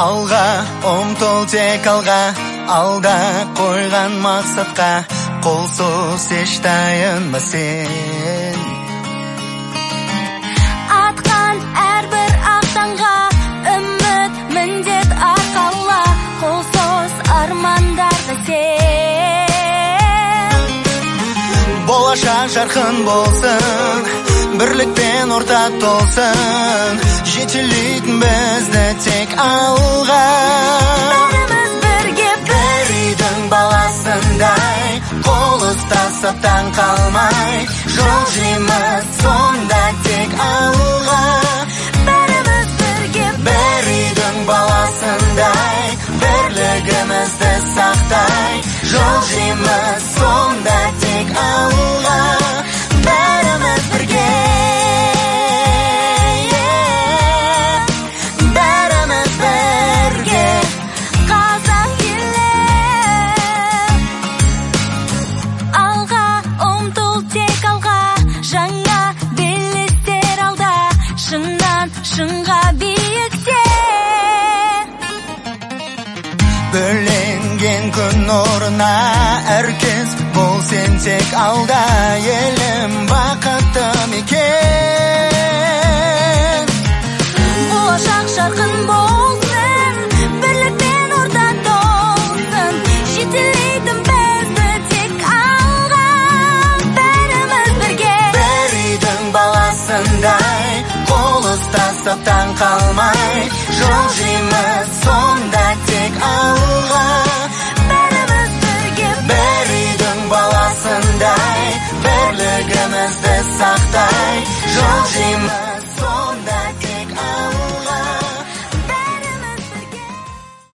Алға ұмтыл тек алға, алда қойған мақсатқа қол соз, еш тайынба сен. Атқан әрбір ақ таңға үміт міндет арқала, қол соз армандарға сен. Болашақ жарқын болсын, бірлікпен орта толсын, жетелейтін бізді тек алға. Бәріміз бірге бір үйдің баласындай, қол ұстасып таң қалмай, жылжимыз сонда тек алға. Бәріміз бірге бір үйдің баласындай, бірлігімізді сақтай, жылжимыз сонда тек алға. Бәріміз бірге, бәріміз бірге, қазақ елі. Алға ұмтыл тек алға, жаңа белестер алда, шыңнан шыңға биікте. Бөленген күн нұрына әркез бол сен тек алда, елім бақытты мекен. Болашақ жарқын болсын, бірлікпен орта толсын, жетелейтін бізді тек алға. Бәріміз бірге бір үйдің баласындай, қол ұстасып таң қалмай, жылжимыз сонда тек алға. Бәріміз бірге бір үйдің баласындай, бірлігімізді сақтай, жылжимыз.